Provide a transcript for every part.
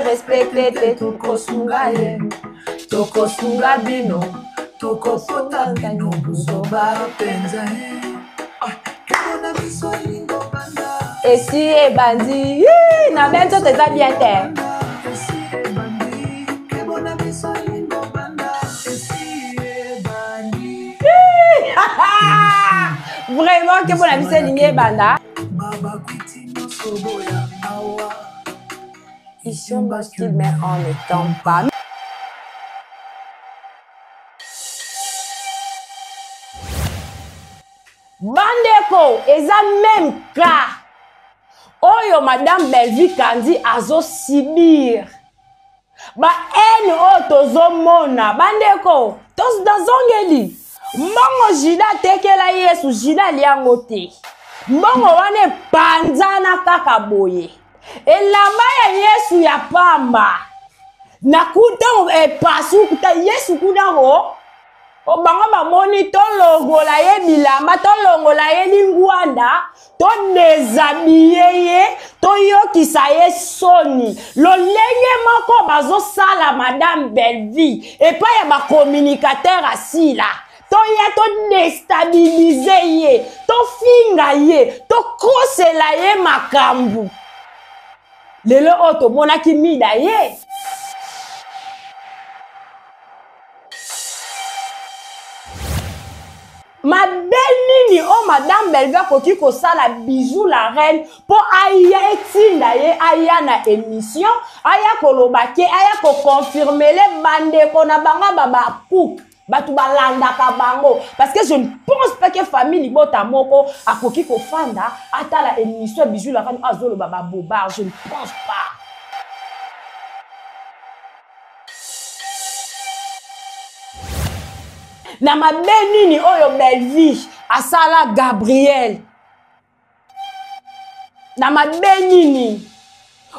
Respecte te tokosunga ye tokosunga bino tokokota bino buzoba mpenza na biso elingo banda esi ebandi na be nzoto eza bien te vraiment kebo na biso elingi ebanda Ici on bascule mais on ne tombe pas. Bandeko eza même cas oyo madame Bellevue Kandi azo subir ba haine oyo tozomona bandeko nazongeli mbongo juda atekela yesu juda aliango te mbongo wana epanzana kaka boye elamba ya yesu ya pamba na ntango epasukuta yesu kuna ko o bango bamoni tolongola ye bilamba tolongola ye lingwanda todezabie ye toyokisa ye soni lolenge moko bazosala madame bellevie epai ya bacommunicateur asila toya todestabilize ye tofinga ye tokosela ye makambo lelo oyo tomonaki mida ye mabe nini oyo madame belve akoki kosala bijou la reine mpo aya etinda ye aya na émission aya koloba ke aya koconfirmele bandeko na bango babakuke bato balandaka bango parce que je ne pense pas que famille libota moko akoki kofanda atala émission ya bijou la reine azoloba babobar je ne pense pas na mabe nini oyo bellevie asala gabriel na mabe nini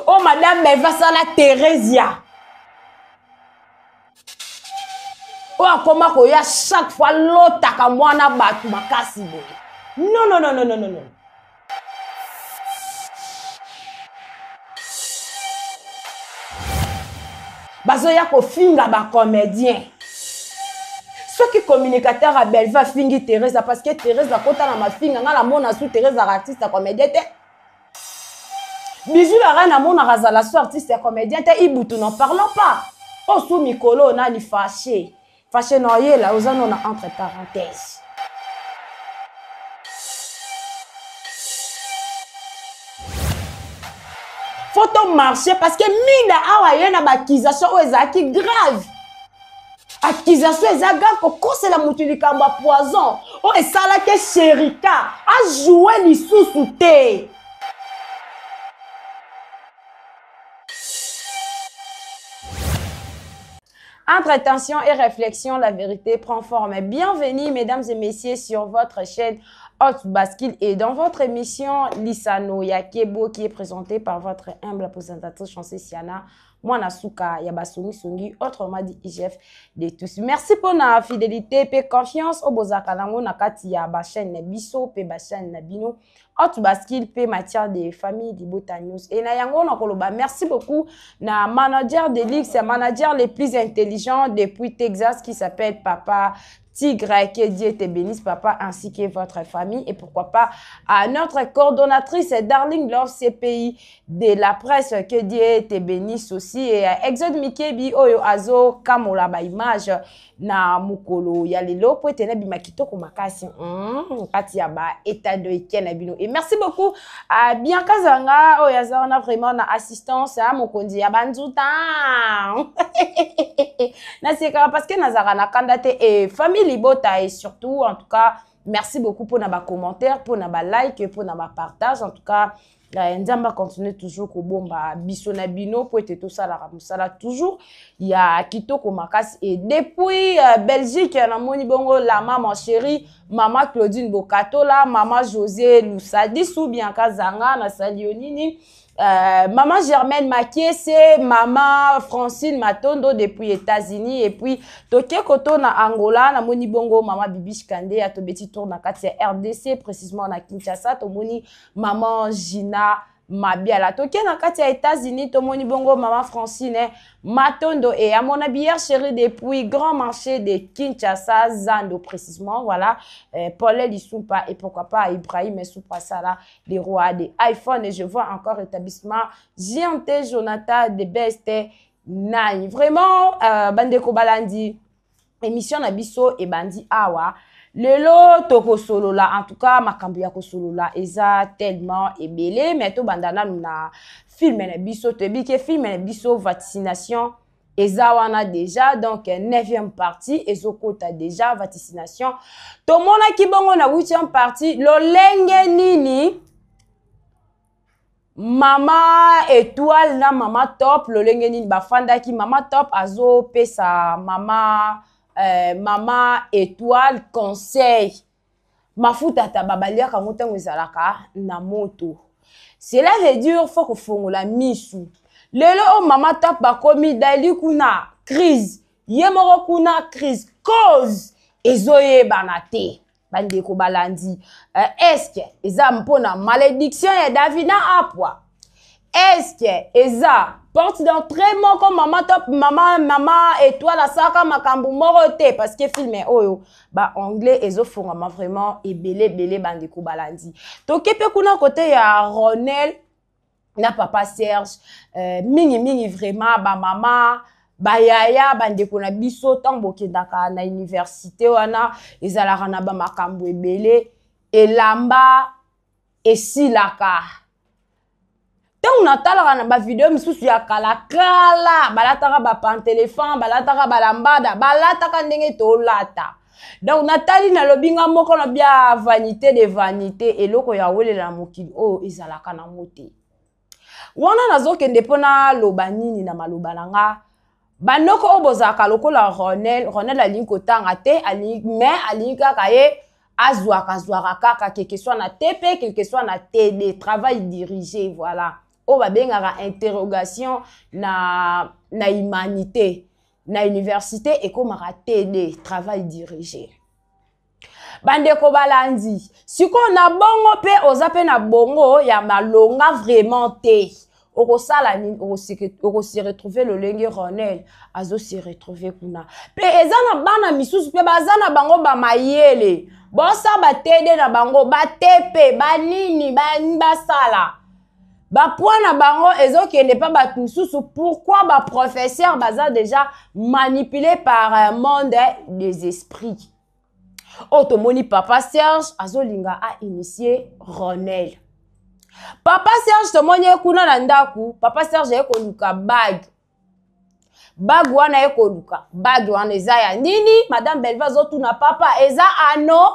oyo madame bellevie asala theresia oyo akoma koya chaque fois lotaka mwana bato makasi boye non non non non non non bazoya kofinga bacomédien soki communicateur ya belve afingi therese parce que therese akota na mafinga ngai namona su therese aka artiste ya comédien te bijou la reine amonaka azala su artiste ya comédien te ibutu n'en parlons pas oyo su mikolo nani fache Fache na oyela oza no na entre parenthèse. Faut to marcher parce que Mida awa ye na ba accusation oyo ezalaki grave. Accusation eza grave kokosela motu likambo ya poison oyo esalaki Sherika ajoue lisusu te. Entre tension et réflexion, la vérité prend forme. Bienvenue, mesdames et messieurs, sur votre chaîne Haute Bascule et dans votre émission Lisano Yakebo qui est présentée par votre humble présentatrice Chancé Siana Mwana Suka Yabasongi Songi, autrement dit IGF de tous. Merci pour la fidélité et confiance au Bozaka Nango Nakati ya ba chaîne Biso pe ba chaîne Nabino. Haute Bascule pe matière de famille Libota News. Et na yango na koloba merci beaucoup na manager de luxe, manager les plus intelligents depuis Texas qui s'appelle Papa Tigre, que Dieu te bénisse, papa, ainsi que votre famille. Et pourquoi pas à notre coordonnatrice Darling Love CPI de la presse, que Dieu te bénisse aussi. Et à Exode Mikebi, Oyo Azo, Kamola, ba image. na mokolo ya lelo mpo ete nabima kitoko makasi kati ya ba état de week-end na bino et merci beaucoup à Bianca Zanga oyo aza wana vraiment na assistance ya mokonzi ya banzuta nasekaka parce que nazalaka na kanda te et famille libota et surtout en tout cas merci beaucoup mpona bacommentaire mpona balike mpona bapartage en tout cas Eh, nzambe acontinue toujours kobomba biso na bino mpo ete tosalaka mosala toujours ya kitoko makasi e depuis uh, belgique namoni bongo la mama chérie mama claudine bokatola mama josé lusadisu bianca zanga nasali yo nini Euh, maman Germaine Makiese, maman Francine Matondo depuis États-Unis et puis toke koto na Angola na moni bongo maman Bibiche Kande atobeti tour na kati ya RDC précisément na Kinshasa tomoni maman Gina Mabiala. Toke na kati ya États-Unis, tomoni bongo mama Francine Matondo et à mon habilleur chéri depuis Grand Marché de Kinshasa, Zando précisément, voilà, Paul Lissoupa et pourquoi pas Ibrahim Soupasala, les rois des iPhone. Et je vois encore établissement GNT Jonathan de Best Nine. Vraiment, bandeko balandi, émission na biso ebandi awa. Lelo tokosolola, en tout cas makambo ya kosolola eza tellement ebele, mais tobanda nanu na film na biso. Toyebi ke film na biso vaccination eza wana déjà, donc 9e partie ezokota déjà vaccination. Tomonaki bongo na 8e partie lolenge nini mama Étoile na mama Top, lolenge nini bafandaki. Mama Top azopesa mama Étoile conseil: mafuta taba baliaka yango ntango ezalaka na moto. Cela veut dire faut kofongola misu. Lelo oyo mama Top bakomi dali kuna crise, ye moko kuna crise, cause ezoyebana te. Bandeko balandi, est-ce eza mpona malédiction ya Davina Apwa? Est-ce eza porte d'entrée moko mama Top, mama Étoile asalaka makambo moko te? Parce que film oyo baanglais ezofungama vraiment ebele ebele. Bandeko balandi, toke mpe kuna kote ya Ronel na papa Serge, mingimingi vraiment bamama, bayaya, bandeko na biso, ntango bokendaka na université wana ezalaka na bamakambo ebele, elamba esilaka. Ntango natalaka na bavideo misusu ya kalakala, balataka bapantelefant, balataka balambada, balataka ndenge tolata. Donc natali, nalobi nga moko na bia vanité de vanité, eloko ya welela na mokili oyo ezalaka nango te. Wana nazokende mpo naloba nini na maloba na nga? Bandoko oyo bozalaka lokola Ronel. Ronel alingi kotanga te, alingi, mais alingi kaka ye azwaka zwaka kaka, quelque soit na TP, quelque soit na TD, travail dirigé, voilà, oyo babengaka interrogation na humanité. Na université ekomaka TD, travail dirigé. Bandeko balandi, sikoyo na bongo mpe oza mpe na bongo ya malonga vraiment te, okosala nini? Okose retrouver lolenge Ronel azose retrouver kuna. Mpe eza na bana misusu mpe baza na bango bamayele, bosala baTD na bango, baTP, banini, basala bapoint na bango ezokende mpa bato misusu. Pourquoi? Baprofesseur baza déjà manipulé par un monde des esprits. Oyo tomoni papa Serge azolinga ainitie Ronel. Papa Serge, tomoni ye kuna na ndako. Papa Serge aye koluka bague. Bague wana, ye koluka bague wana eza ya nini? Madame Belve azotuna papa: eza ano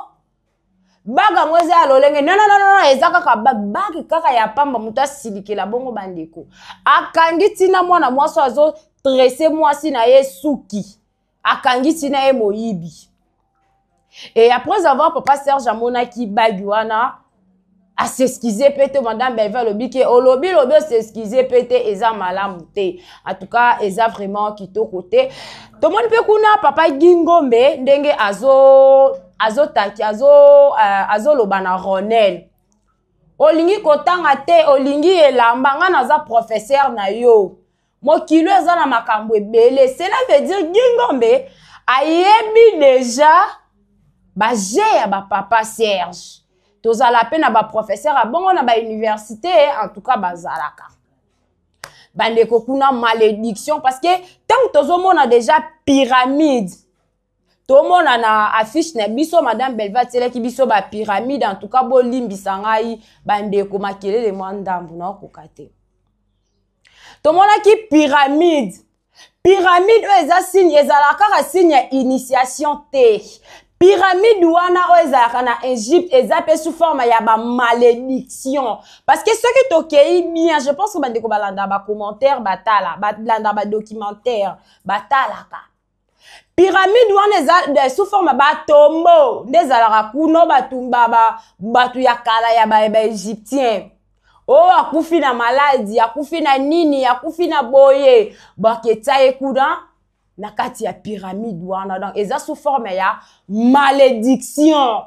bague yango eza ya lolenge? Non, non, non, eza kaka bague, bague kaka ya pamba. Moto asilikela bongo. Bandeko, akangi ntina mwana mwasi azotresse mwasi na ye suki, akangi ntina ye moyibi. Et après avoir papa Serge amonaki bague wana, as'excuse mpe te. Madame Belve alobi ke olobi lobi, os'excuse mpe te, eza malamu te. En tout cas eza vraiment kitoko te. Tomoni mpe kuna papa Gingombe ndenge azo azotaki azoloba na Ronel: olingi kotanga te, olingi elamba, nga naza professeur na yo. Mokili eza na makambo ebele. Cela veut dire Gingombe ayebi déjà baje ya bapapa Serge. Tozala mpe na baprofesseur ya bongo na bauniversité. En tout cas bazalaka, bandeko, kuna malédiction, parce que ntango tozomona déjà pyramide, tomona na affiche na biso, madame Belva atielaki biso bapyramide. En tout cas bolimbisa ngai bandeko, makelele mwa ndambu naokoka te. Tomonaki pyramide. Pyramide oyo eza signe, ezalaka kaka signe ya initiation te. Pyramide wana oyo ezalaka na Égypte eza mpe sous forme ya bamalédiction, parce que soki tokei bien, je pense que bandeko balandaka bacommentaire, batala, balandaka badocumentaire, batalaka pyramide wana eza sous forme batombo nde ezalaka kuna. Bato ya kala ya baégyptien oyo akufi na maladi, akufi na nini, akufi na boye, baketia ye kuna na kati ya pyramide wana. Donc eza sous forme ya malédiction,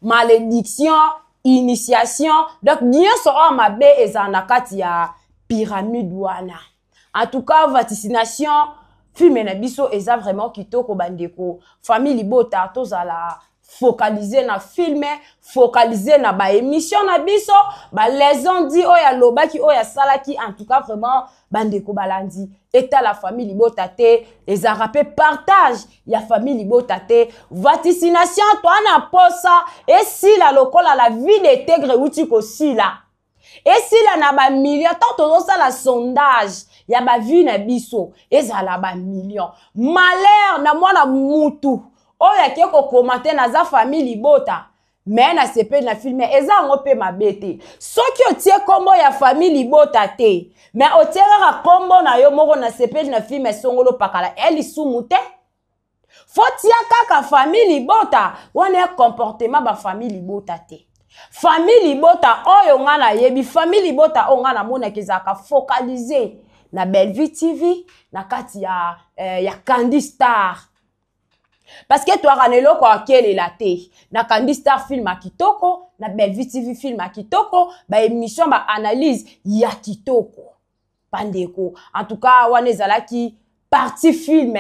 malédiction. Initiation, donc nyonso oyo mabe ezala na kati ya pyramide wana. En tout cas, vaticination, film na biso eza vraiment kitoko. Bandeko, famille libota, tozala focaliser na film, focaliser na baémission na biso, balaison di oyo alobaki, oyo asalaki. En tout cas, vraiment, bandeko balandi, etala famille libota te, ezalaka mpe partage ya famille libota te. Vaticination, toa na posa esila lokola La Vie de Tigre euti kosila, esila na bamillion. Ntango tozosala sondage ya bavie na biso, ezala bamillion. Malheur na mwana mutu oyo ake kokoma te naza famille libota, me nasepeli na film. Eza yango mpe mabe te soki otie nkombo ya famille libota te, me otie kaka nkombo na yo moko, nasepeli na film esongolo pakala, e lisumu te. Fo tia kaka famille libota wana ya comportement bafamille libota te. Famille libota oyo nga nayebi, famille libota oyo nga namonaka, ezalaka focalise na Bellevue TV, na kati ya Candy Star, parce que toyaka na eloko akelela te. Na Candy Star, film ya kitoko, na Bellevue TV, film ya kitoko, baémission, baanalyse ya kitoko. Bandeko, en tout cas, wana ezalaki partie film.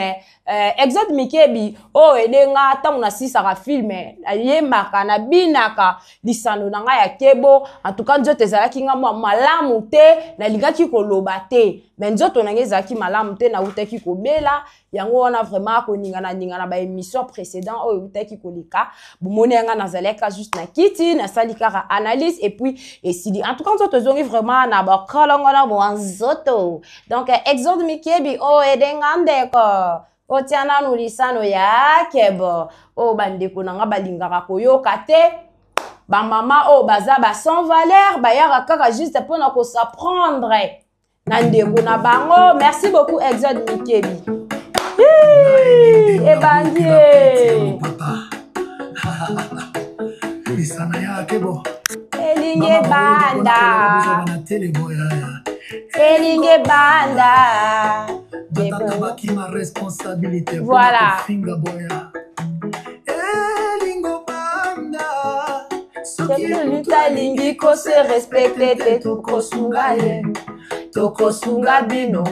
Exode Mikebi oyo edenga ntango nasisaka film, nayembaka, nabinaka lisano na ngai ya kebo. En tout cas, nzoto ezalaki nga mwa malamu te, nalingaki koloba te, me nzoto na ngai ezalaki malamu te, nautaki kobela. Yango wana vraiment koningana ningana. Baémission précédent oyo eutaki koleka, bomoni yanga nazalaki juste na kiti, nasali kaka analyse et puis esili. En tout cas, nzoto ezongi vraiment na bakolongono mwa nzoto. Donc Exode Mikebi oyo edenga, ndeko, otia nanu lisano ya kebo oyo bandeko na nga balingaka koyoka te. Bamama oyo baza ba sans valeur, bayaka kaka juste mpona kos'en prendre na ndeko na bango. Merci beaucoup, Exode Mikebi. Ebandi e. Lisana ya kebo. Elingi banda, elingi banda. Bakima responsabilité. Voilà. Finga boya elingo banda. Soki moto alingi kose respecter te, tokosunga ye, tokosunga bino.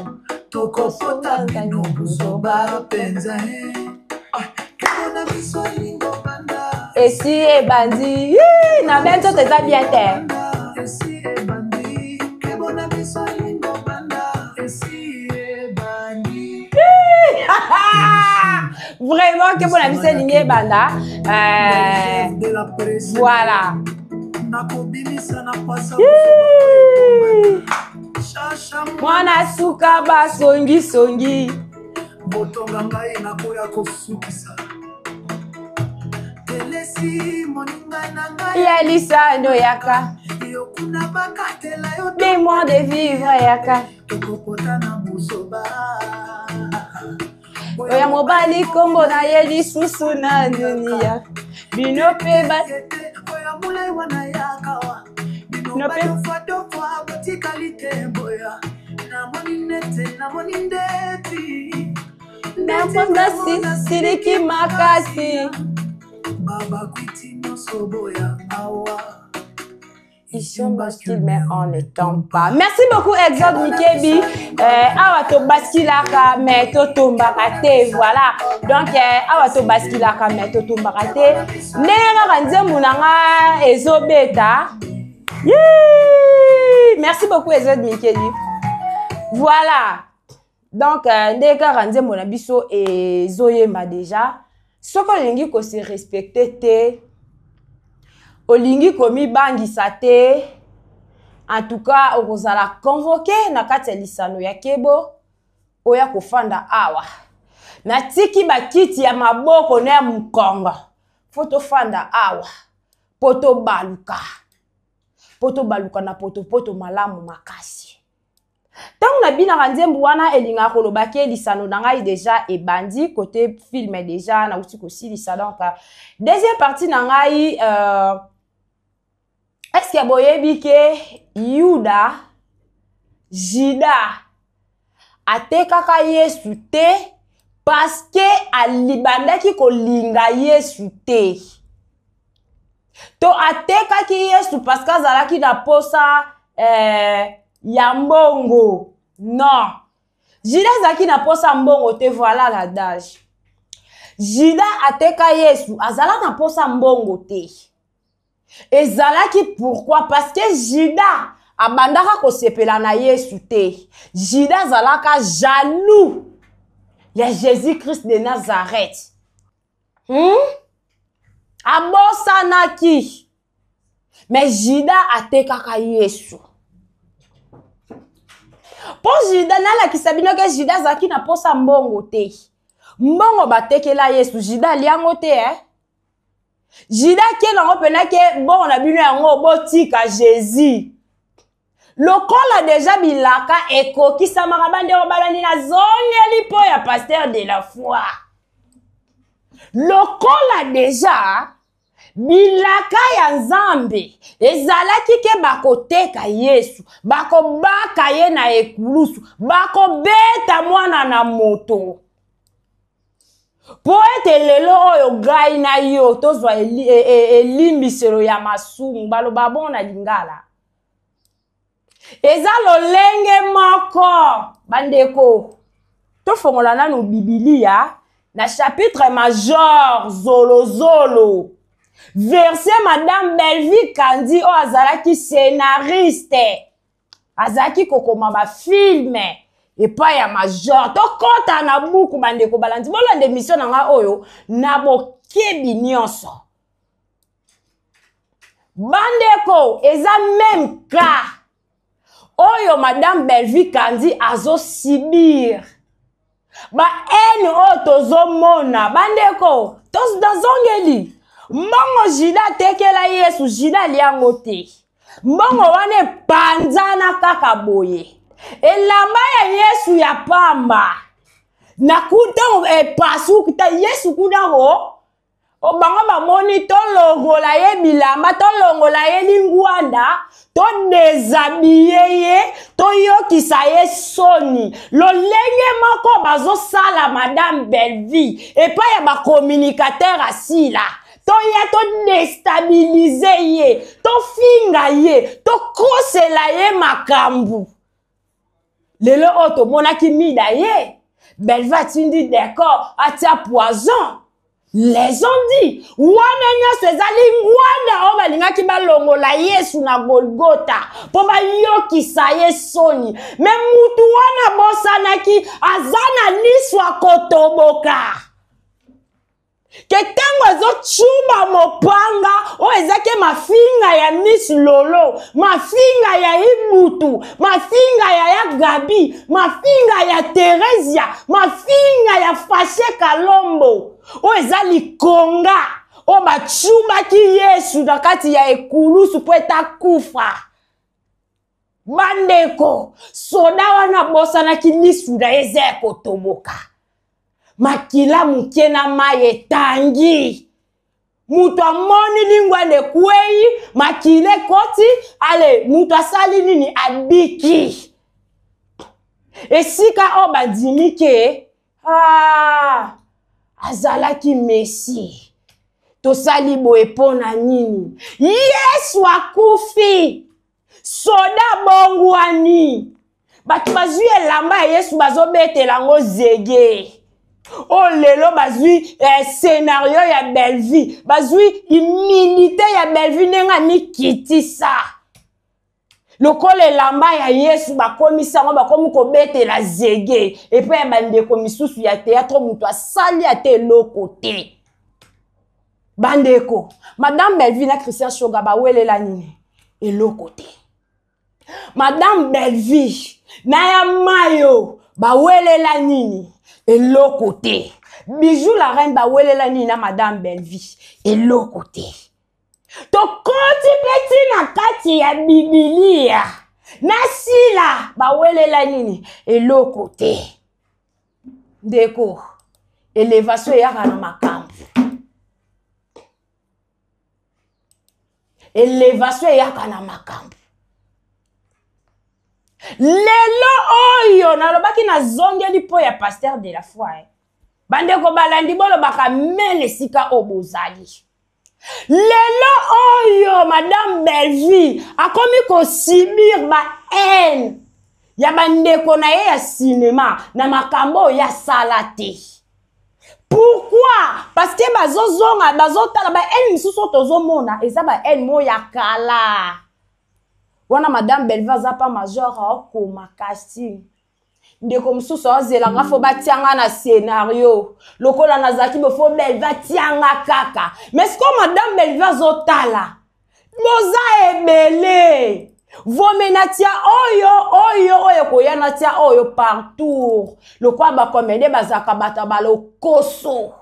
Tokopota bino buzoba mpenza e kebo na biso elingo banda. Esi ebandi na be, nzoto eza bien te. Esi ebandi, kebo na biso elingo banda, esi ebandi. Vraiment, kebo na biso elingi ebanda. Voilà. Nakobimisa na pasa. Mwana suka basongisongi. Botonga ngai nakoya kosukisa telesi moninga na ngai. Ya lisano yaka. Yo kuna bakatela yo. Des mois de vivre yaka. Tokokota na buzoba. Oya mobali, nkombo na ye lisusu na nini ya bino mpe ba Oya molai wana yakawa bino. Bino Badofadofwa botikali te boya, namoni nete namoni ndeti. Namona siliki makasi. Babakwiti nyonso boya awa. Ici on bascule, mais on ne tombe pas. Merci beaucoup, Exode Mikebi. Awa to basculaka mais to tombaka te. Voilà. Donc awa to basculaka mais to tombaka te. Ndenge kaka nzembo na nga ezobeta. Yee! Merci beaucoup, Exode Mikebi. Voilà. Donc ndenge kaka nzembo na biso ezoyemba déjà. Soki olingi kose respecter te, olingi komibangisa te, en tout cas okozala convoqué na kati ya lisano ya kebo oya kofanda awa. Natiki bakiti ya maboko na ya mokongo, fo tofanda awa mpo tobaluka, mpo tobaluka na potopoto malamu makasi. Ntango nabinaka nzembo wana, elingaka koloba ke lisano na ngai déjà ebandi. Côté film, déjà nauti kosilisa. Donc deuxième partie na ngai, est-ce boyebi ke Yuda, Jida atekaka Yesu te parce que alibandaki kolinga Yesu te? To atekaki Yesu parce que azalaki na posa eh, ya mbongo? Non. Judas azalaki na posa mbongo te, voilà l'adage. Judas ateka Yesu, azalaki na posa mbongo te. Ezalaki pourquoi? Parce que Judas abandaka kosepela na Yesu te. Judas azalaka jaloux ya Jésus-Christ de Nazareth. Abosanaki. Mais Judas atekaka Yesu. Mpo Judas, nalakisa bino ke Judas azalaki na posa mbongo te. Mbongo batekela Yesu, Judas aliango te, eh? Judas ake nango mpena ke mbongo na bino yango botika Jésus. Lokola deja bilaka ekokisamaka, bandeko balandi, nazongeli mpo ya pasteur de la foi. Lokola deja bilaka ya Nzambe ezalaki ke bakoteka Yesu, bakobaka ye na ekulusu, bakobeta mwana na moto, mpo ete lelo oyo ngai na yo tozwa elimbiselo ya masumu. Baloba bon na lingala, eza lolenge moko. Bandeko, tofongola nanu Bibilia na chapitre major zolozolo verset. Madame Bellevue Kandi oyo azalaki scénariste, azalaki kokoma bafilme epai ya major. Tokɔta na buku. Bandeko balandi, bolanda emission na ngai oyo na bokebi nyonso. Bandeko, eza même cas oyo madame Bellevue Kandi azosibir, bahaine oyo tozomona. Bandeko, nazongeli mbongo Juda atekela Yesu. Juda aliango te. Mbongo wana epanzana kaka boye. Elamba ya Yesu ya pamba na ntango epasuki Yesu kuna ko bango bamoni tolongola ye bilamba, tolongola ye lingwanda, todéshabiller ye, toyokisa ye soni. Lolenge moko bazosala madame Bellevue epai ya bacommunicateur asila, toya todéstabiliser ye, tofinga ye, tokosela ye makambo. Lelo oyo tomonaki mida ye Bellevue atindi décor atia poison. Les ont dit wana nyonso ezali ngwanda oyo balingaki balongola Yesu na Golgota mpo bayokisa ye soni. Me mutu wana abosanaki aza na liso akotoboka, ke ntango azocuba mopanga oyo ezaki mafinga ya Miss Lolo, mafinga ya Ibutu, mafinga ya ya Gabi, mafinga ya Theresia, mafinga ya Fashe Kalombo, oyo eza likonga oyo bacubaki Yesu na kati ya ekulusu mpo ete akufa. Bandeko, soda wana abosanaki lisu na ye eza ya kotoboka, makila moke na mai etangi. Moto amoni lingwanda ekwei, makila ekoti, ale moto asali nini? Abiki. Esika oyo bandimi ke azalaki Messi, tosali boye mpo na nini? Yesu akufi, soda bongwani, bato bazwi elamba ya Yesu bazobetela yango zege. Oyo lelo bazwi scénario ya Bellevue, bazwi humilité ya Bellevue ndenge amikitisa lokola elamba ya Yesu, bakomisi yango, bakomi kobetela zege epai ya bandeko misusu ya théâtre. Moto asali ata eloko te. Bandeko, madame Bellevue na Christian Shoga bawelela nini? Eloko te. Madame Bellevue na ya Mayo bawelela nini? Eloko te. Bijou la reine bawelela nini na madame Bellevue? Eloko te. Tokoti mpe ntina kati ya Bibilia na Sila bawelela nini? Eloko te. Ndeko, elevation eyaka na makambo, elevation eyaka na makambo. Lelo oyo nalobaki, nazongeli mpo ya pasteur de la foi, eh. Bandeko balandi, bolobaka mele esika oyo bozali. Lelo oyo madame Bellevue akomi kosibir ba haine ya bandeko na ye ya cinema na makambo oyo asala te. Pourquoi? Parce que bazozonga, bazotala ba haine mosusu oyo tozomona eza ba haine moko ya kala. Wana madame Bellevue aza pa major aokoma casting. Ndeko mosusu aozela nga fo batia nga na scenario lokola nazalaki bo fo Bellevue atia nga kaka. Mais sikoyo madame Bellevue azotala boza ebele, vome natia oyo oyo oyo ekoya natia oyo partout. Lokola bakomede bazalaka bato ya balokoso,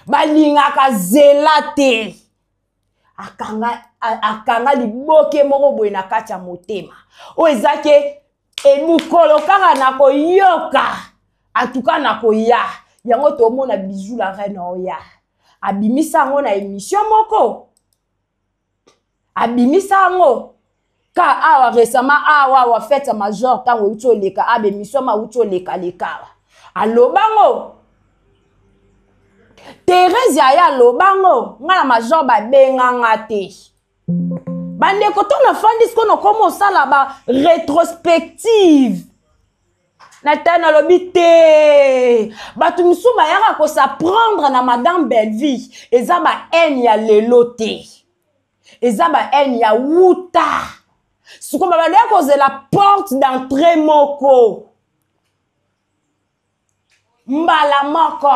balingaka zela te. Akanga liboke moko boye na kati ya motema oyo eza ke mokolo kaka na koyoka antuka na koya yango. Tomona Bijou la reine oya abimisa yango na émission moko, abimisa yango ka awa récemment, awa awa fête ya major ntango euti oleka, abe émission ma euti oleka leka awa, aloba ngo Therese aya aloba ngo nga na major babenganga te. Bandeko, to nafandi sikoyo nakoma osala ba rétrospective na ta nalobi te, bato mosusu bayaka kosaprendre na madame Bellevue eza ba haine ya lelo te, eza ba haine ya wuta. Sikoyo babandaki kozela porte d'entrée moko mbala moko,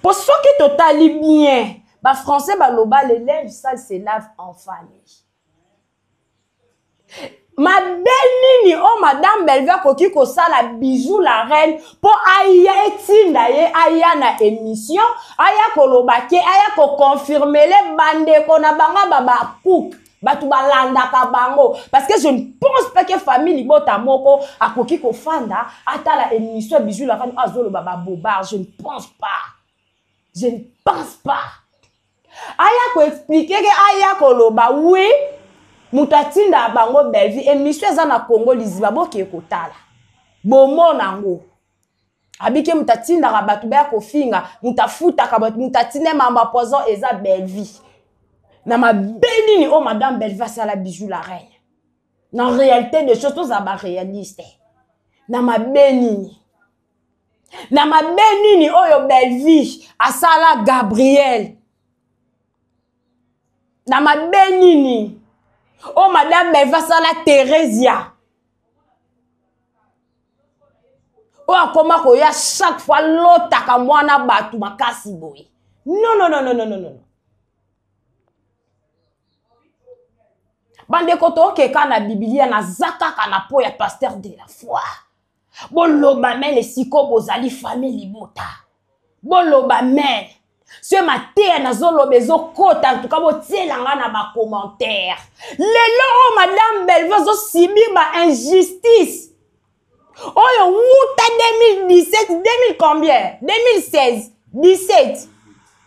po soki totali bien ba français baloba le linge sale se lave en famille. Mabe nini oyo madame Bellevue akoki kosala Bijou la reine mpo aya etinda ye aya na émission, aya koloba ke aya koconfirmele bandeko na bango ba bacook bato balandaka bango? Parce que je ne pense pas que famille libota moko akoki kofanda atala émission ya Bijou la reine azoloba babobar. Je ne pense pas, je ne pense pas. Aya koexplike ke aya koloba oui, moto atinda bango Bellevue. Émission eza na Congo liziba, bokee kotala bomona yango. Abike moto atindaka bato baya kofinga, moto afutaka bato, moto atinda mamba poison eza Bellevue. Na mabe nini oyo madame Bellevue asala Bijou la reine? Na réalité des choses, tozala baréaliste. Na mabe nini, na mabe nini oyo Bellevue asala Gabriel? Na mabe nini oyo madame Bellevue asala Theresia oyo akoma koya chaque fois lotaka mwana bato makasi boye? Non, non, non, non, non, non, non. Bandeko, tokeka na Bibilia, naza kaka na po ya pasteur de la foi. Boloba mene siko bozali famille libota, boloba mene soki mateya nazoloba ezokota. Ntuka botielanga na bacommentaire. Lelo oyo madame Bellevue azosibir ba injustice oyo wuta 2017, 2000 combien, 2016, 17,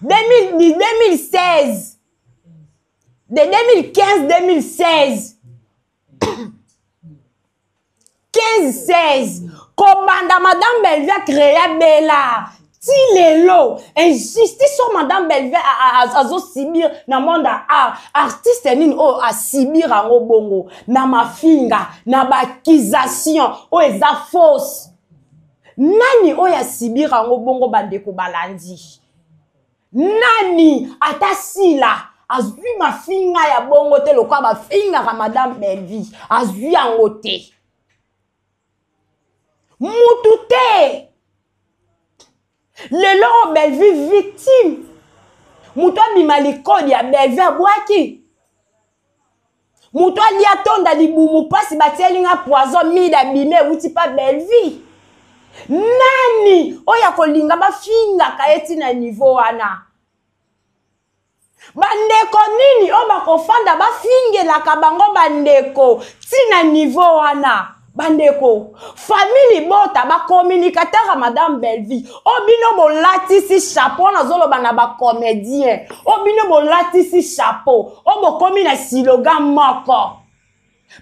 2016, de 2015, 2016, 15, 16, kobanda madame Bellevue acréa Bela ti lelo, injustice oyo madame Bellevue azosibir na monde ya art, artiste nini oyo asibir yango bongo na mafinga na baakisation oyo eza fausse? Nani oyo asibir yango bongo? Bandeko balandi, nani? Ata Sila azwi mafinga ya bongo te lokola bafingaka madame Bellevue, azwi yango te, mutu te. Lelo oyo Bellevue victime, moto abima likodi ya Bellevue abwaki moto alia tonda libumu mpasi, batieli nga poison mide abimi ewuti pa Bellevue. Nani oyo akolinga bafingaka ye ntina niveau wana? Bandeko nini oyo bakofanda bafingelaka bango bandeko ntina niveau wana? Bandeko famille libota, bacommunicateur ya madame Bellevue oyo bino bolatisi chapeau, nazoloba na bacomédien oyo bino bolatisi chapeau, oyo bokomi na slogan moko,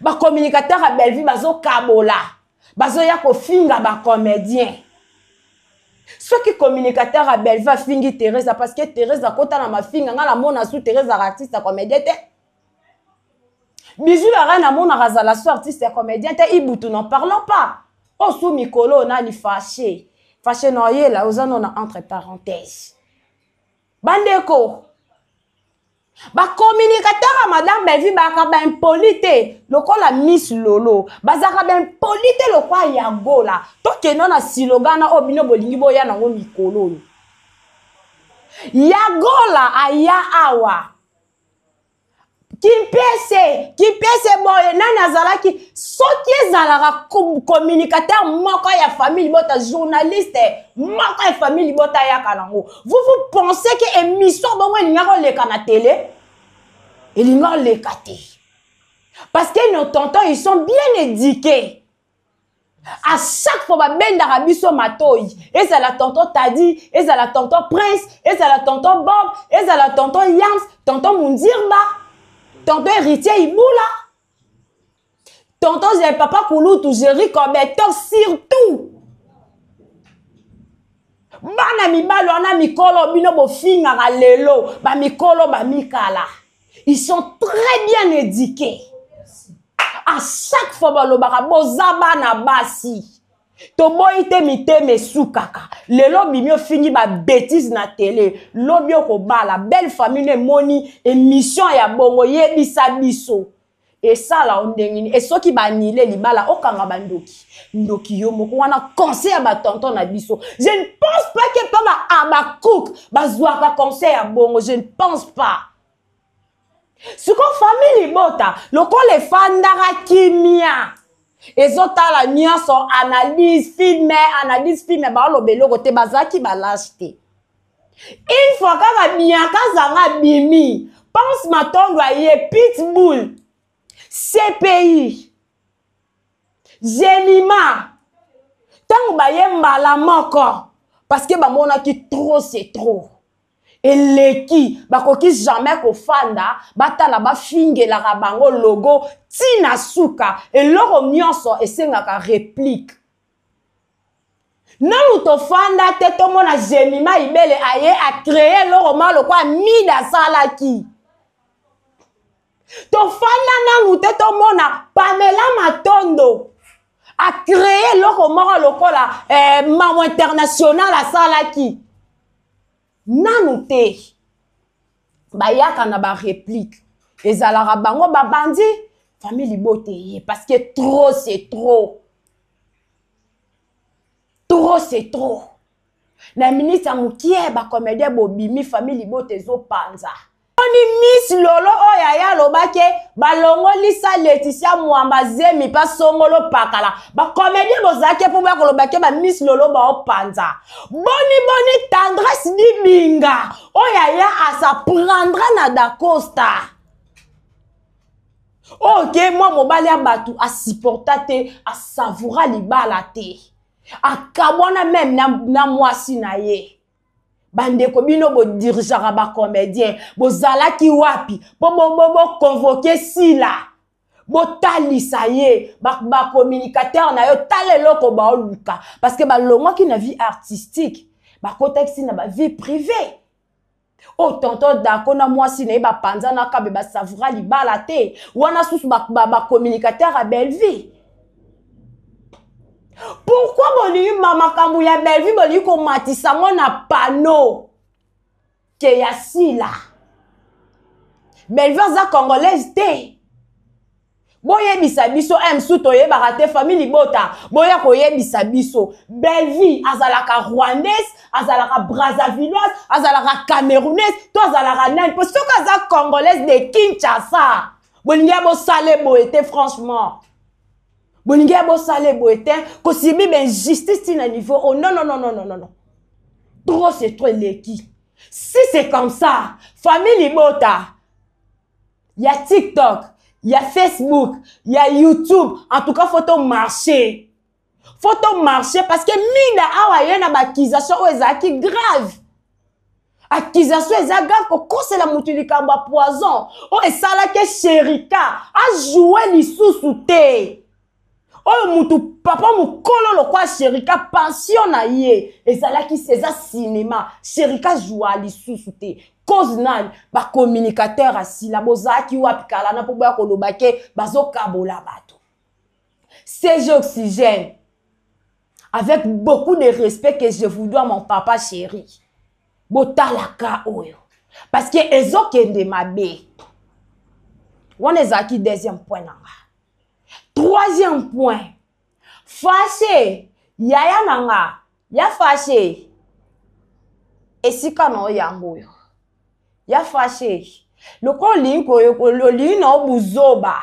bacommunicateur ya Bellevue bazokabola, bazoya kofinga bacomédien. Soki communicateur ya Bellevue afingi Theresa parce que Theresa akota na mafinga, nga namona su Theresa artiste ya comédien te. Bijou la reine amonaka azala su artiste ya comédien te, Ibutu n'en parlons pas. Osu mikolo nani fâché. Fâché na oyela oza no na entre parenthèses. Bandeko bacommunicateur ya madame Bellevue bayaka baimpoli te lokola Miss Lolo, bazalaka baimpoli te lokola ya Gola. Tokende na silogana oyo bino bolingi boya nango mikolo oyo. Ya Gola aya awa Kimpese, Kimpese boye nani azalaki? Soki ezalaka communicateur moko ya famille libota, journaliste moko ya famille libota ayaka nango, vous vous pensez que émission bongo elingaka oleka na télé? Elingaka oleka te, parce que nos tontons ils sont bien éduqués. À chaque fois babendaka biso matoyi, ezala tonton Tadi, ezala tonton Prince, ezala tonton Bob, ezala tonton Yams, tonton Mundirba, tonton Héritier Ibula, tonton Zé, papa Kulutu, Jerry Cobeto, surtout bana mibali wana mikolo bino bofingaka lelo bamikolo bamikala, ils sont très bien éduqués. À chaque fois balobaka boza bana basi, toboyi te mitema esukaka. Lelo bimi ofingi ba bêtise na télé, lobi okobala belle famille no emoni émission ya bongo, yebisa biso esala o ndenge nini? E soki banile libala, okanga bandoki ndoki yo moko wana. Conseil ya batonton na biso, je ne pense pas ke mpa ba abacook bazwaka conseil ya bongo, je ne pense pas. Siko famille libota lokola efandaka kimia, ezotala nyonso, analyse filme, analyse filme, baoloba eloko te, bazalaki balage te. Une fois kaka Bianca zanga bimi, Pense Matondo aye, Pitbull, CPI, Zelima, ntango baye mbala moko parce que bamonaki trop c'est trop, eleki, bakoki jamais kofanda batala bafingelaka bango logo ntina suka. Eloko nyonso esengaka réplique. Nanu tofanda te tomona Jemima Ibele aye acreye eloko moko lokola Mida asalaki. Tofanda nanu te tomona Pamela Matondo acreye eloko moko lokola Mamo International asalaki. Nanu te. Bayaka na ba réplique, ezalaka bango babandi famille libote ye, parce que trop c'est trop, trop c'est trop. Na ministre ya mokie bacomédien bobimi, famille libote ezopanza. Oni Miss Lolo oyo aya alobaki balongolisa Laetitia Mwamba zemi pa songolo pakala, bacomédien bozalaki mpo baya kolobaki ba Miss Lolo baopanza. Boni boni Tendresse Dibinga oyo aya asaprendra na Dacosta, oyo ke mwa mobali ya bato asupporta te, asavoura libala te, akabwana meme na mwasi na ye. Bandeko bino bodirigeaka bacomédien, bozalaki wapi mpo boconvoke Sila, botalisa ye bacommunicateur na yo, tala eloko baoluka, parce que balongwaki na vie artistique, bakotaki na ba vie privée. Oyo tonton Dako na mwasi na ye bapanzanaka be basavoura libala te, wana susu bacommunicateur ya Bellevue. Pourquoi bolingi makambo ya Bellevue, bolingi komatisa ngo na pano ke ya Sila? Bellevue aza congolaise te, boyebisa biso msu toyebaka te. Famille libota, boya koyebisa biso, Bellevue azalaka rwandaise, azalaka brazzavilloise, azalaka camerounaise to azalaka nani? Po soki aza congolaise de Kinshasa, bolingi ya bosala boye te. Franchement, bolingi ya bosala boye te, kosibi bainjustice ti na niveau oh non, non, non, non, non, non, trop c'est trop, eleki. Si c'est comme ça, famille libota ya TikTok, ya Facebook, ya YouTube, en tout cas faut marcher, faut marcher, parce que Mida awa ye na baccusation oyo ezalaki grave. Accusation eza grave, kokosela motu likambo ya poison oyo esalaki Sherika ajoue lisusu te. Oyo mutu papa mukolo lokwa Sherika pension na ye ezalaki eza cinéma. Sherika joua lisusu te. Cause nani? Ba communicateur asila bozalaki wapi kala na po boya koloba ke bazokabola bato. CG Oxygène avec beaucoup de respect que je vous dois mon papa chéri. Botalaka oyo parce que ezokende mabe. Wana ezalaki deuxième point na nga. Troisième point, Fache yaya na nga ya Fache esika na yo yango oyo ya Fache lokola olingi koyoka olingi na yo buzoba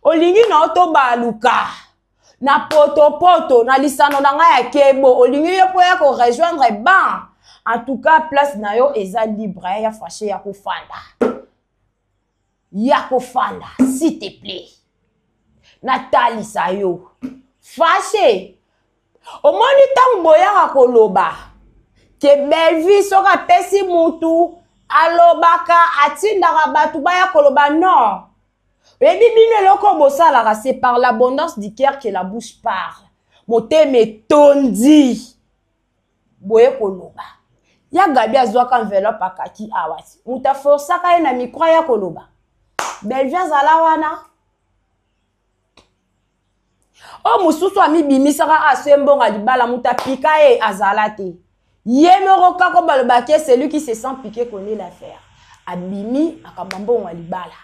olingi na yo tobaluka na potopoto na lisano na ngai ya kebo olingi yo mpo ya korejoindre ban en tout cas place na yo eza libre ya Fache ya kofanda ya kofanda s'il te plaît natalisa yo Fache omoni ntango boyaka koloba ke Bellevue soki apesi mutu alobaka atindaka bato baya koloba non oyebi bino eloko bosalaka c'est par l'abondance du cœur que la bouche parle motema etondi boye koloba ya Gabi azwaka enveloppe akaki awa ti moto aforsaka ye na micro ya koloba Bellevue azala wana oyo mosusu amibimisaka aswe mbongo ya libala moto apika ye azala te ye moko kaka balobaki ye celui qui se sent piqué connaît l'affaire abimi akamba mbongo ya libala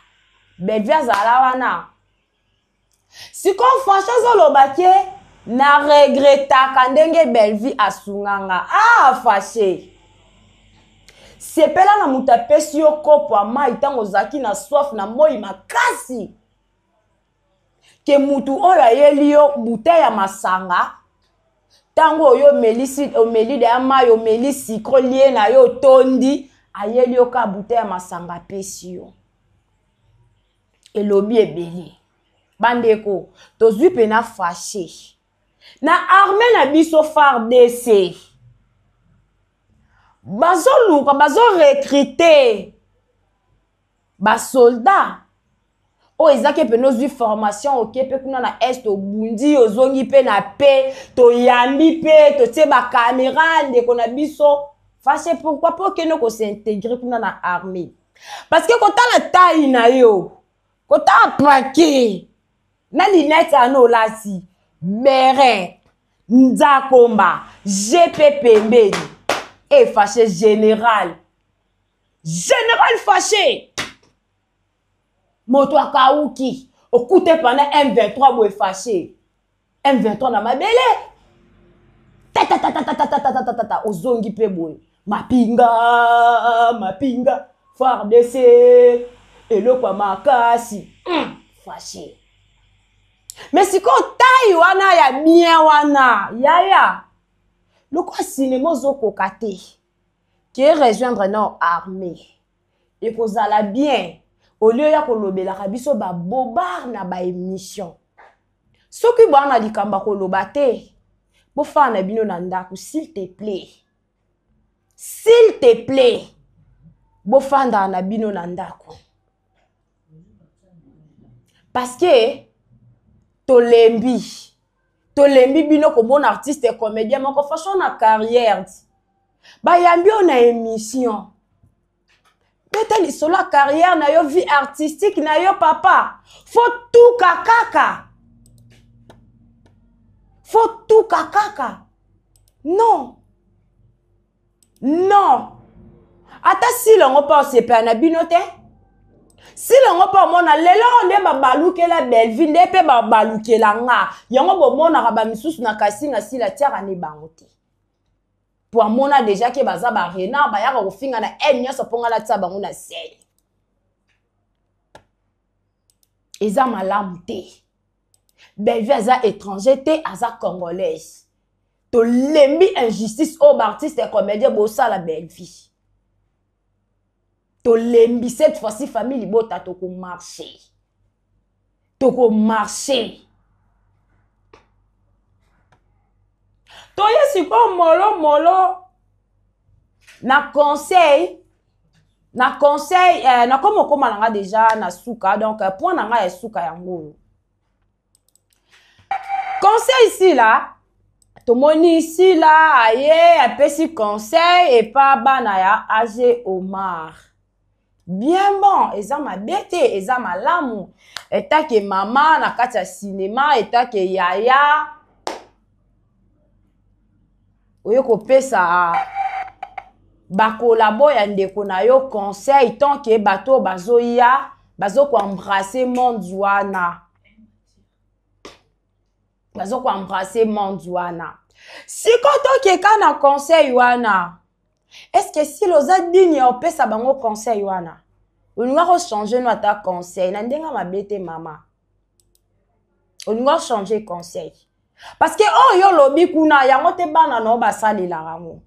Bellevue azala wana sikoyo Fache azoloba ke na regretaka ndenge Bellevue asunganga ah Fache sepela na moto apesi yo kopo ya mai ntango ozalaki na soif na moi makasi ke mutu oyo ayeli yo bouteille ya masanga ntango oyo omelisi omeli deya mai omeli sikro lie na yo otondi ayeli yo ka bouteille ya masanga apesi yo elobi ebele bandeko tozwi mpena Fache na arme na biso FARDC bazoluka bazorecrute basoldat oyo ezaki mpena ozwi formation oke mpe kuna na est obundi ozongi mpe na pe toyambi mpe totie bakamera ndeko na biso Fache pourquoi mpo okende kosintegre kuna na armée parce que kotala taille na yo kotala pake na linete wana olati beret nzakomba gp pembeni e Fache général général Fache moto akauki okute pendant M23 boye Fache M23 na mabele tatatatatatatatata ozongi mpe boye mapinga mapinga FARDC eloko ya makasi Fache mais sikoyo taille wana ya bien wana yaya lokola sinema ozokoka te ke rejoindre na armée ekozala bien au lieu ya kolobelaka biso babobar na baémission soki boa na likambo ya koloba te bofana na bino na ndako s'il te plaît s'il te plaît bofandaka na bino na ndako parce que tolembi tolembi bino komona artiste comédien moko façon na carrière bayambi oyo na émission beta lisolo ya carrière na yo vie artistique na yo papa fo tuka kaka fo tuka kaka non non ata sila yango mpe osepela na bino te sila yango mpe omona lelo oyo nde babalukela Bellevue nde mpe babalukela nga yango bomonaka bamisusu na kasinga sila tiaka ne bango te po amona deja ke baza ba renard bayaka kofinga na haine nyonso mpo nga natia bango na scène eza malamu te Bellevue aza étranger te aza congolaise tolembi injustice oyo baartiste ya comédien bosala Bellevue tolembi cette fois-ci famille libota tokomarche tokomarche toye sikoyo molo molo na conseil na conseil eh, nakomi okóma na nga déjà na suka donc point na nga ya suka yango oyo. Conseil Sila, tomoni Sila aye apesi conseil epa bana ya AG Omar. Bien bon, eza mabe te, eza malamu. Etake mama na kati ya cinema, etake yaya oye kopesa bakolabo ya ndeko na yo conseil tant que bato oyo bazoya bazokoembrasse monde wana, bazokoembrasse monde wana. Sikoyo tokeka na conseil wana, est ce que sila oza digne ya opesa bango conseil wana? Olinga kochange no ata conseil na ndenge mabe te mama, olinga ochange conseil parce que oyo olobi kuna yango te bana na yo basalelaka yango.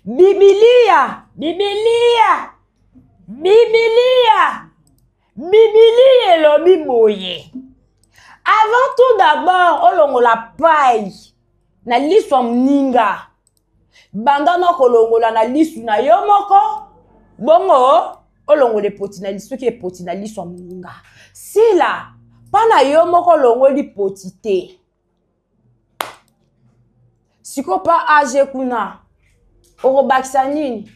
Bibilia, bibilia, bibilia, bibilia elobi boye: avant tout d'abord olongola pai na liso ya moninga, banda na kolongola na lisu na yo moko, bongo olongola epoti na lisuki epoti na liso ya moninga. Sila mpa na yo moko olongoli poti te, sikoyo pa age kuna okobakisa nini?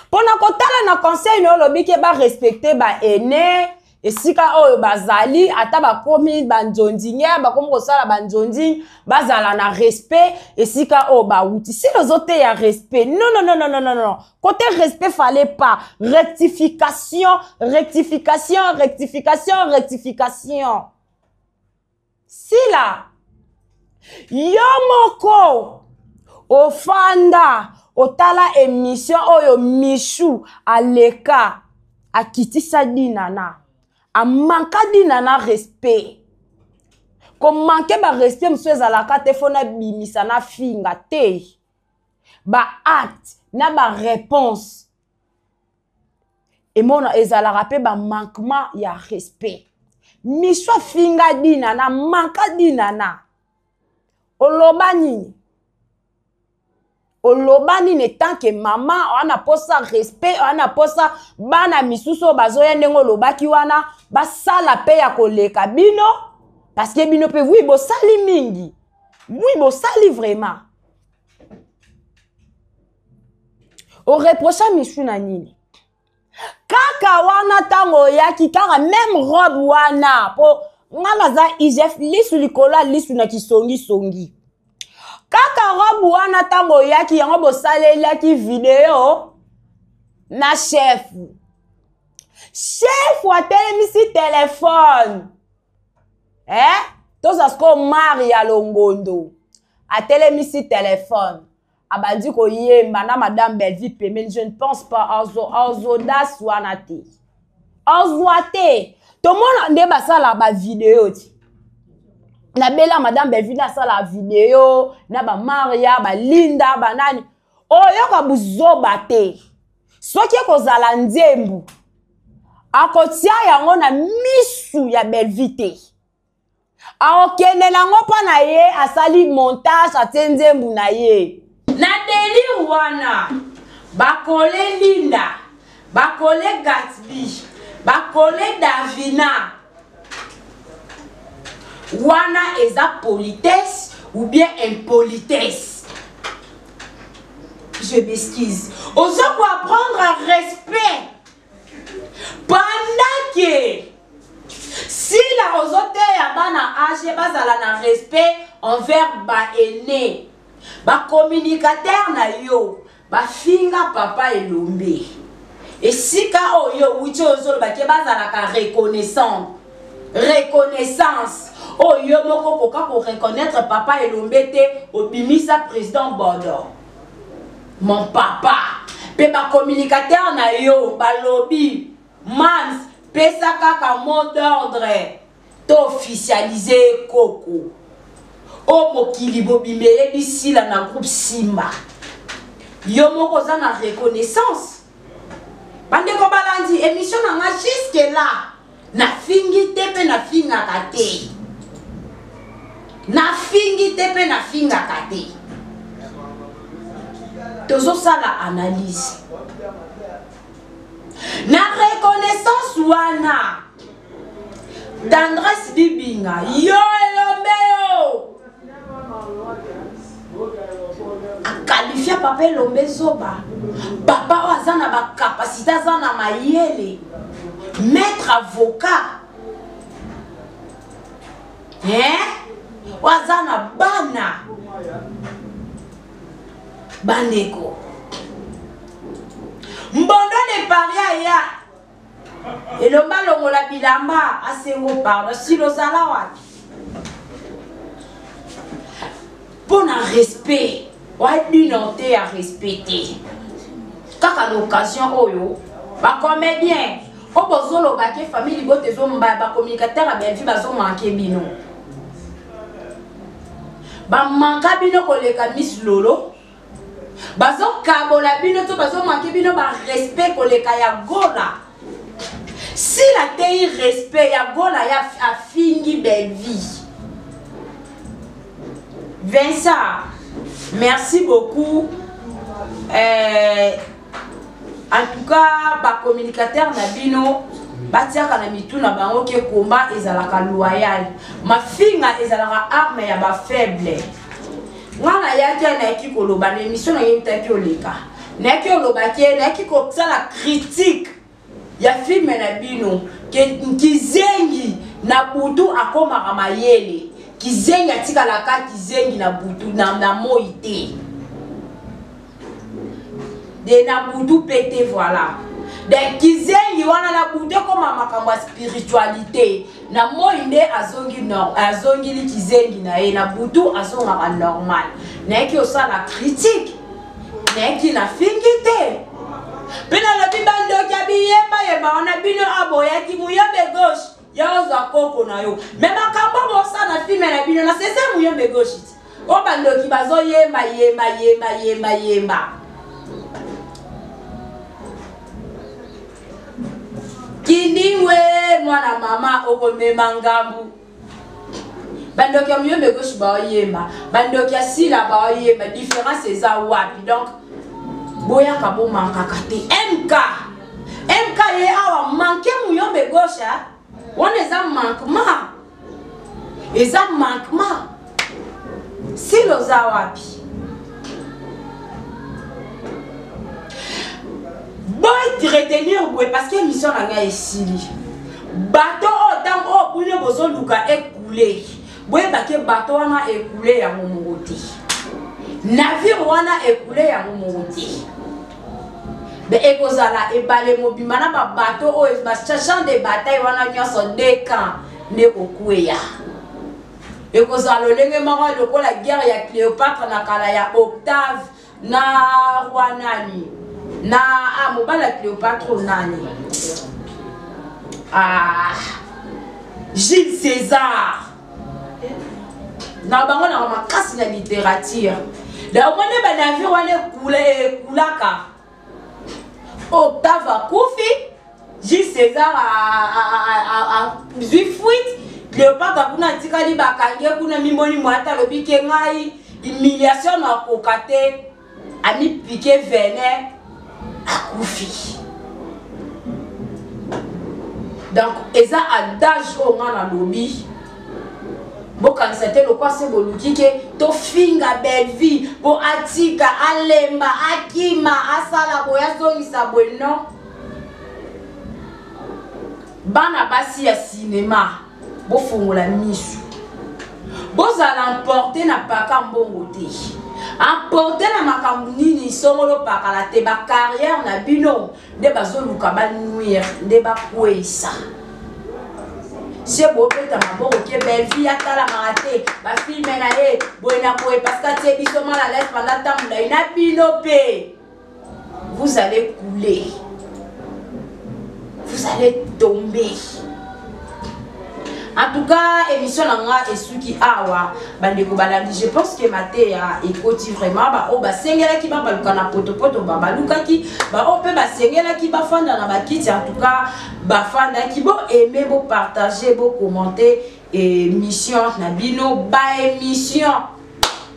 Mpona kotala na conseil na olobi ke barespecte baene esika oyo bazali, ata bakomi banzonzinge, bakomi kosala banzonzinge, bazala na respect esika oyo bawuti. Sila ozoteya respect? Non, non, non, non, non, non. Côté respect, fallait pas. Rectification, rectification, rectification, rectification. Sila, yo moko ofanda otala émission oyo Michou aleka akitisa Dinana, amanka Dinana respect. Komanke barespect mosusu ezalaka te, fo nabimisa na finga te, baacte na baréponse emona ezalaka mpe bamanquement ya respect. Miso afinga Dinana, manka Dinana, oloba nini? Oloba nini tant que mama oa na posa respect, oa na posa bana misusu oyo bazoya ndenge olobaki wana basala mpe ya koleka bino, parce que bino mpe wi bosali mingi, wi bosali vraiment. Oreprocha Misu na nini? Kaka wana ntango oyaki kaka meme robe wana, mpo nga naza IGF lisu likolo ya lisu na kisongisongi. Kaka robe wana ntango oyaki yango bosalelaki video na chef. Chef atelemisi telefone, eh? Toza sikoyo mari ya longondo atelemisi telefone, abandi koyemba na madame Bellevue pembeni. Je ne pense pas azodas wana te, azwa te. Tomona nde basala bavideo ti nabela madame Bellevue nde asala video na bamaria balinda banani, oyoka buzoba te. Soki ekozala nzembo akotia yango na misu ya Bellevue te, akokende nango mpo na ye asali montage, atie nzembo na ye na delire wana. Bakole Linda, bakole Gatsby, bakole Davina wana eza politesse ou bien impolitesse? Je m'excuse, oza koapprendre respect pendant que Sila ozoteya bana age bazala na respect envers baene, bacommunicateur na yo bafinga papa Elombe esika oyo owuti, oyo ozoloba ke bazalaka reconnaissant, reconnaissance oyo yo moko okoka koreconnaitre papa Elombe te. Obimisa président Bordeaux mon papa, mpe bacommunicateur na yo balobi mams pesa kaka mot d'ordre to officialize koko oyo mokili bobima eyebi Sila na groupe Simba. Yo moko oza na reconnaissance? Bandeko balandi émission na nga jusque là, nafingi te mpe nafingaka te, nafingi te mpe nafingaka te. Tozosala analyse na reconnaissance wana. Tendresse Bibinga, yo Elombe yo. Papa Elombe zoba. Papa oyo aza na ba capacité, aza na mayele. Maître avocat. Hein? Oyo aza na bana. Bandeko. Mbondo de Paris aya. Elombe alongola bilamba asengo pardon. Silo ozala wapi? Mpo na respect, oyebi te ya respect te. Kaka na occasion oyo, ba comédien oyo bozoloba ke famille libota ezombaya, ba communicateur ya Bellevue bazomanke bino. Bamanka bino koleka Miss Lolo. Bazokabola bino to bazomanke bino ba respect koleka ya Gola. Sila teyi respect ya Gola ya afingi Bellevue. Vincent, merci beaucoup. En tout cas, ba communicateur na bino batiaka na mitu na bango ke combat ezalaka loyal. Mafinga ezalaka arme ya ba faible. Nga nayaki nayaki koloba na émission na ngai utaki oleka. Nayaki oloba ke nayaki kosala critique ya film na bino ke kizengi na butu akomaka mayele. Kizengi atikalaka kizengi na butu na moi te. De na butu pete voilà. De kizengi wana na butu ekoma makambo ya spiritualité. Na moi nde azongi nor, azongili kizengi na ye na butu azongaka normal. Nayaki osala critique. Nayaki na fingi te. Pe nalobi bandoki ya biyemba yemba wana bino aboyaki muyombe gauche ya ozwa koko na yo. Mais makambo bosala na film na bino na sese muyombe gauche ti. O bandoki bazoyemba yemba yemba yemba yemba. Kindingwe mwana mama okomema ngambu. Bandoki ya muyombe gauche baoyemba, bandoki ya sila baoyemba, différence eza wapi? Donc boyaka bomankaka te. MK MK ye awa manque muyombe gauche, hein? Wana eza manquement. Eza manquement. Sila oza wapi? Boy retenir boye parce que émission na ngai esili. Bato oyo ntango oyo bino bozoluka ekule, boyebake bato wana ekule yango moko te. Navire wana ekule yango moko te. Be ekozala ebale mobimba na ba bateau oyo ba champ de bataille wana nyonso deux camps nde kokweya. Ekozala lolenge moko lokola guerre ya Cléopâtre na kala ya Octave na roi nani na mobali ya Cléopâtre nani Jules César na bango na makasi na littérature. Da omoni ba navire wana ekulaka. Octave akufi, Jules César azwi fuite, Cléopâtre kuna atikali bakangi ye kuna mimoni mwata alobi ke ngai humiliation na koka te, amipike venin akufi. Donc eza adage oyo nga nalobi. Bokanisa te lokwa se boluki ke tofinga Bellevue po atika alemba akima asala boye azongisa boye, non. Bana basi ya cinéma bofongola misu, bozala emporté na paka mbongo te, emporté na makambo nini songolo pakala te, ba carrière na bino nde bazoluka ba nuire nde bakweyisa. Se bobeta maboko ke Bellevue atalamaka te ba filme na ye boye na boye parce que atie biso mal à l'aise pendant temps molai na bino pe vous allez couler, vous allez tomber. En tout cas, émission na nga esuki awa bandeko balandi, je pense que mateya ekoti vraiment ba oyo basengelaki babaluka na potopoto babalukaki, ba oyo mpe basengelaki bafanda na bakiti, en tout cas bafandaki. Bo aimer, bo partager, bo commenter émission na bino, ba émission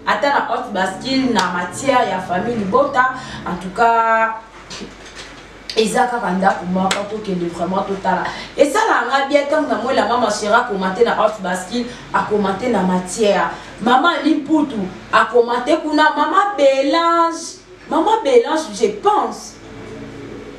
ata na haute bascule na matière ya famille libota. En tout cas eza kaka ndako moko tokende vraiment totala esalaka nga bien ntango namoni la mama chérie akomante na haute bascule, akomante na matière, mama Limputu akomante kuna, mama Belange. Maman Belange, je pense.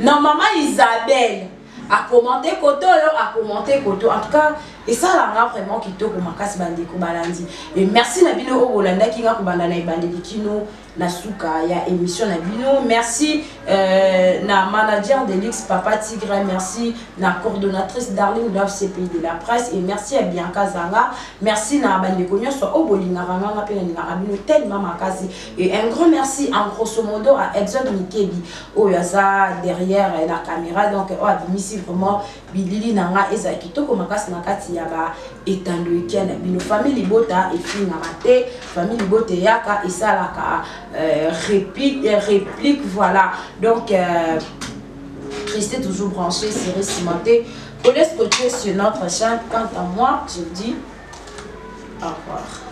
Non, maman Isabelle a commenté koto oyo a commenté koto. En tout cas, esalanga vraiment kitoko makasi bandeko balandi. Et merci na bino oyo bolandaki nga kobanda na ebandeli kino na suka ya émission na bino. Merci euh, na manager de luxe Papa Tigre, merci na coordonnatrice Darling Love CPI de la presse et merci à Bianca Zanga. Merci na bandeko nyonso oyo bolingaka nga nga mpe nalingaka bino tellement makasi. Et un grand merci en grosso modo à Exode Mikebi oyo aza derrière la caméra donc oyo abimisi vraiment bilili na nga ezala kitoko makasi na kati ya ba etando ekia na bino. Famille libota efingaka te, famille libota eyaka esalaka euh, réplique, euh, réplique voilà. Donc euh, restez toujours branchés, serrés, cimentés, collez scotché sur notre chaîne. Quant à moi, je vous dis au revoir.